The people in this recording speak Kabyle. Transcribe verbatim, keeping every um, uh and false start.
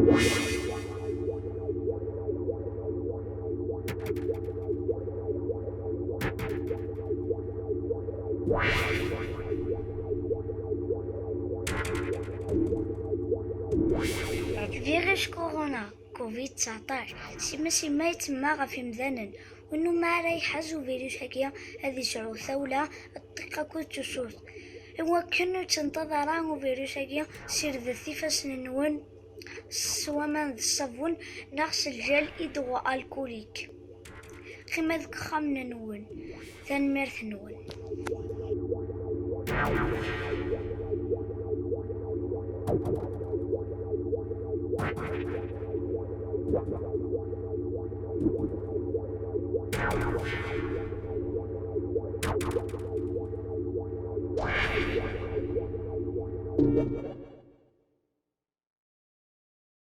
Virus corona, covid tseɛṭac, sima sima yettemmar ɣef imdanen. Win umi ara iḥaz uvirus-agi ad yesɛu tawla, ṭṭiq akked tusut. I wakken ur tt-inṭaḍ ara uvirus-agi, sirdet ifassen-nwen s waman d ṣṣabun neɣ s ljel hydroalcoolique. Qqim deg uxxam-nwen. Tanemmirt-nwen.